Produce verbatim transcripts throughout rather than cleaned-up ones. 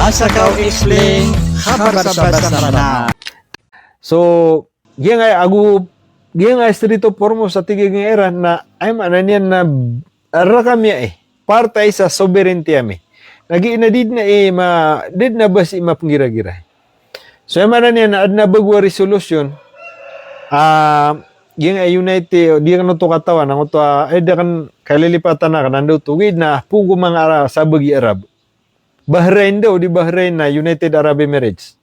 Asakaw Explain, khabar sa basa Mranaw. So, giyangkaya ago, giyangkaya Strait of Hormuz a tig a giyangkaya Iran na, aya maana niyan na, rk ami aya, part aya sa sovereignty ami. Na giya na di dn aya ma, di dn a ba sii mapnggiragira. So, aya maana niyan na adn a bago a resolution, ah, giyangkaya United, di akn oto katawan, angkoto a, eh, da akn kalilipatan akn, anda oto, ogaid na phoon ko manga Ara-, sabagi Arab. Bahrain daw, di Bahrain na United Arab Emirates.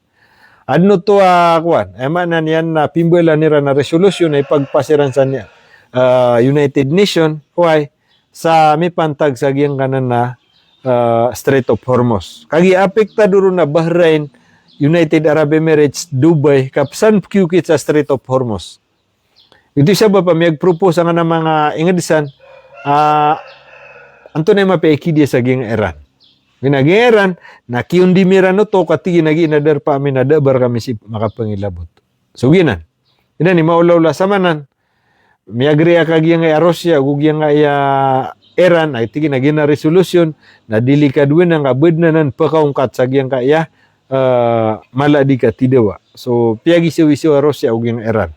Adn oto a, kowan, aya maana niyan na pimbalan iran a resolution a ipagpas iran sa, ah, United Nation, why? Sa mipantag sa giyangkanan a, ah, Strait of Hormuz. Kagiya apektado ron na Bahrain, United Arab Emirates, Dubai, ka pzaan pkiokit sa Strait of Hormuz. Ito i sabap a miyagpropose angkanan a manga ingd san, ah, antonaa i mapiya i kidiya sa giyangkaya Iran. Giyangkaya Iran, na kiyondimiran oto ka tig iyan a giya na darpa ami na da a ba rkami sii makapangilabot. So giyanan. Giyanan i maolaola samanan. Miyagreak a giyangkaya Russia, ago giyangkaya Iran, a tig iyan a giyanan a resolution, na delikado anan ka badn anan pkaongkat sa giyangkaya, eh, mala di katidawa. So, piyagisawisaw a Russia ago giyangkaya Iran.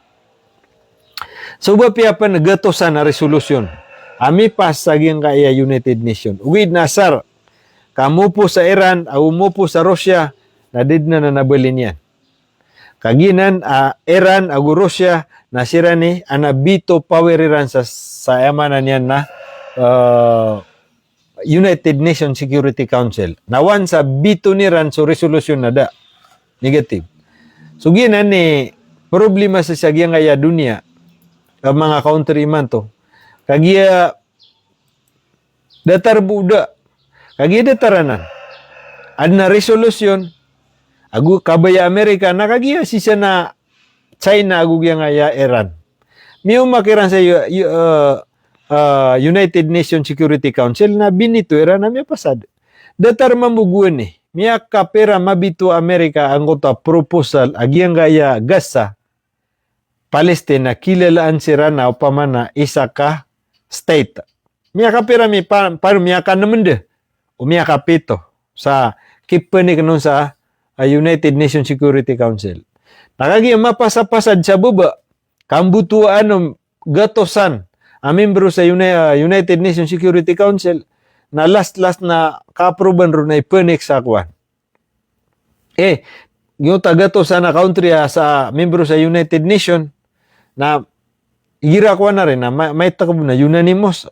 So ba piya pn gatosan a resolution a mipas sa giyangkaya United Nation. Ogaid na asar ka mopo sa Iran, ago mopo sa Russia, na di dn anan a bali niyan. Kagiya nan, ah, Iran ago Russia, na siran i, ana veto power iran sa, sa aya maana niyan na, eh, United Nations Security Council. Na once a veto iran so resolution na da. Negative. So giyanan i problema sa, sa giyangkaya doniya, eh, manga country imanto. Kagiya datar bo o da. Kagiya datar anan. Adn a resolution, ago kabaya Amerika, na kagiya sii san a China ago giyangkaya Iran. Miyaoma kiran sa U-, U-, eh, eh, United Nations Security Council na binito iran a miyapasad. Datar mambo gowani. Miyakapira mabito Amerika angkoto a proposal a giyangkaya Gaza, Palestine a kilalaan siran a opama na isa ka state. Miyakapira mi pa-, paro miyaka-, nem nda o miyakapito sa kipanik on sa, ah, United Nations Security Council. Na kagiya mapasapasad sa baba, kambotoan o gatosan a membro sa Uni-, ah, United Nations Security Council, na last-last na ka-approvean ron na ipanik sa kowan. Eh, giyoto a gatosan a country a sa membro sa United Nation, na igira kowan ari na ma-, maitak bo na unanimous.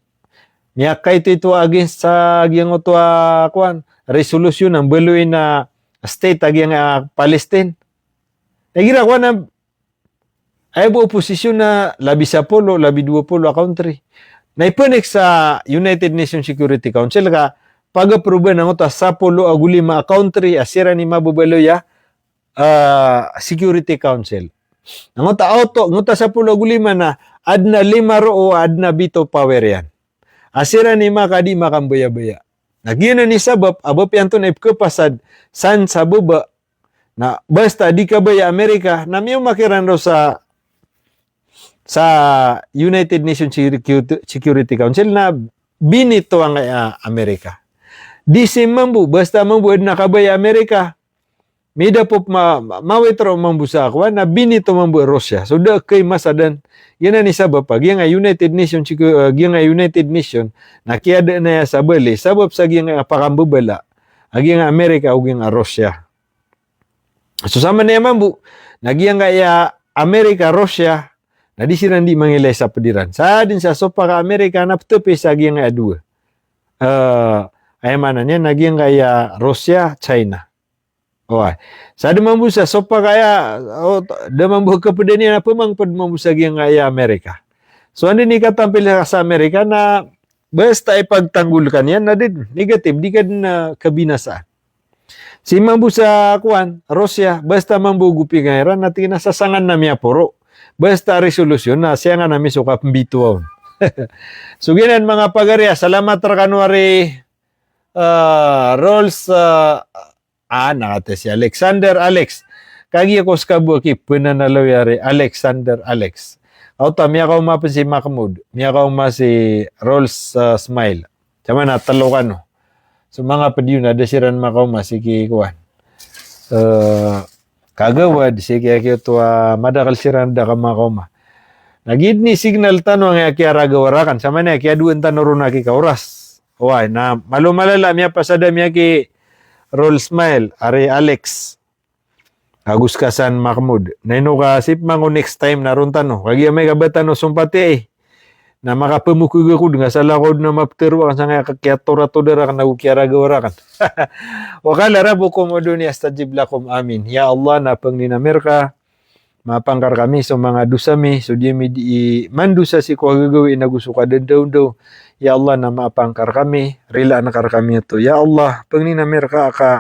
Miyakaito-ito against sa giyangkoto a kowan, resolution a mbaloy na state a giyangkaya Palestine. Na igira kowan a aya bo opposition na labi sapolo, labi dowa polo a country. Na ipanik sa United Nations Security Council ka pag-approvean angkoto a sapolo ago lima a country a siran i mababaloy a, ah, Security Council. Angkoto a oto, angkoto a sapolo ago lima na adn a lima roo a adn a veto power iyan. A siran i makadi makambayabaya. Na giyanan i sabap a ba piya antonaa i pkhapasad san sa baba, na basta di kabaya Amerika, na miyaoma kiran ron sa, sa United Nations Secu-, Security Council na binito angkaya Amerika. Di sii mambo, basta mambo adn a kabaya Amerika, mida pop ma-, ma-, ma-withdraw mambo sa kowan, na binito mambo Russia. So da kay masadan. Giyanan i sabap a giyangkaya United Nations, eh, giyangkaya United Nation, na kiyada na aya sa bali, sabap sa giyangkaya pakambabala a giyangkaya Amerika ago giyangkaya Russia. So samanaya mambo, na giyangkaya Amerika, Russia, na di siran di mangilay sa pd iran. Sa dn sa sopak a Amerika na pthapi sa giyangkaya dowa. Eh, aya maana niyan na giyangkaya Russia, China. Oway. Sa da mambo sa sopak aya, o, da mambo kapda niyan a pamangpd mambo sa giyangkaya Amerika. So anda i katampil sa Amerika na basta ipagtanggol ka niyan na di, negative, di ka dn, ah, kabinasaan. Sii mambo sa kowan, Russia, basta mambo gopi ka iran na tig iyan a sasangan ami a poro. Basta resolution na siyangan ami so kapmbitowa on. So giyanan manga pagari, salamat rkano ari, ah, Rolls, ah, Ah, na katii si Alexander Alex. Kagiya ko ska bo a kipananalaw iyan ari Alexander Alex. Oto, miyakaoma pn si Mahmoud. Miyakaoma si Rolls, ah, Smile. Sa maana tlo kano. So manga pd iyan a da siran makaoma si ki kowan. eh, kagawad, sii kiya kiyoto a madakl siran da kamakaoma. Na giya dn i signal tano angkaya kiyaragaw rakan, sa mani a kiyadoan tano ron a kikaoras. Oway, na malo malala miyapasad ami aki Roll Smile, ari Alex. Ago ska san Mahmoud. Na ino ka sii pman ko next time na ron tano. Kagiya amay ka ba tano sompati ai. Na makapamokg ako dn ka salakaw dn a maptharoa akn sangkaya kiyatoratoda rakn ago kiyaragaw rakn. Wa qala rabbukum ud'uni astajib lakum. Amin. Ya Allah, na pangnin ami rka, maapa ngka rkami so manga dosa mi, so di ami dii mandosa sii ko kagagawii ago so kadadawndaw. Ya Allah, na maapa ngka rkami, rilaan ka rkami oto. Ya Allah, pangnin ami rka a ka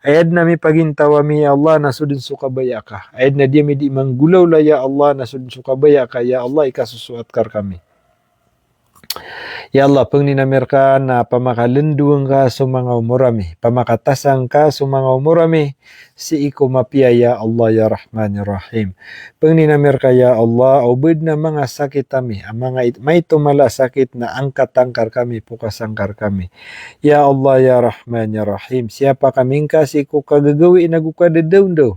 aya dn a mipagintaw ami, ya Allah, na so dn so kabaya ka. Aya dn a di ami dii manggolawla, ya Allah, na so dn so kabaya ka, ya Allah, ikasosoat ka rkami. Ya Allah, pangnin ami rka na pamakalndowa ngka so manga omor ami, pamakatasang ka so manga omor ami, sii ko mapiya, ya Allah, ya Rahman, ya Rahim. Pangnin ami rka, ya Allah, o ba dn a manga sakit ami, a manga it-, maito mala a sakit na angkata ngka rkami, pokasa ngka rkami. Ya Allah, ya Rahman, ya Rahim, siyapa kami ngka sii ko kagagawii ago kadadawndaw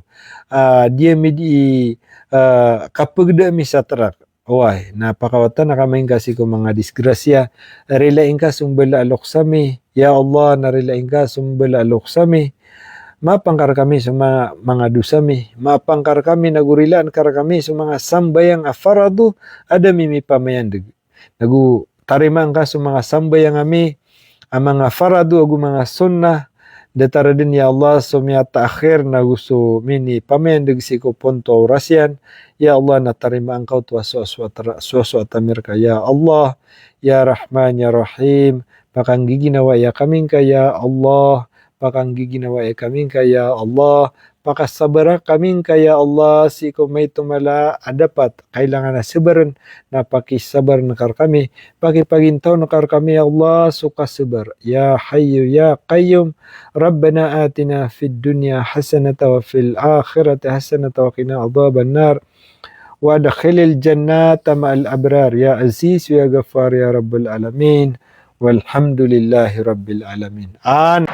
a di ami dii, eh, kapagda ami sa trak. Oway, na pakawatan ka ami ngka sii ko manga disgrasya, rilai ngka so mbala a loks ami, ya Allah, na rilai ngka so mbala a loks ami. Maapa ngka rkami so manga, manga dosa mi, maapa ngka rkami ago rilaan ka rkami so manga sambayang a farado a da ami mipamayandg. Ago tarimaa ngka so manga sambayang ami a manga farado ago manga sunnah, datar dn, ya Allah, so miyataakhir ago so minipamayandg sii ko ponto a oras iyan. Ya Allah, na tarimaa ngka oto a soasoat ra-, soasoat ami rka, ya Allah, ya Rahman, ya Rahim. Pakanggiginawai kami ngka, ya Allah. Pakanggiginawai kami ngka, ya Allah. Pakasabara kami ngka, ya Allah, sii ko maito mala a dapat kailangan a sabarn, na pakisabarn ka rkami, pakipagintawn ka rkami, ya Allah, so kasabar. Ya Hayyu ya Qayyum, Rabbana atina fid dunya hasanatan wa fil akhirati hasanatan wa qina adhaban nar. Wa adkhilnal jannata ma'al abrar. Ya Aziz ya Ghaffar ya Rabbal alamin. Walhamdulillahi Rabbil alamin. An-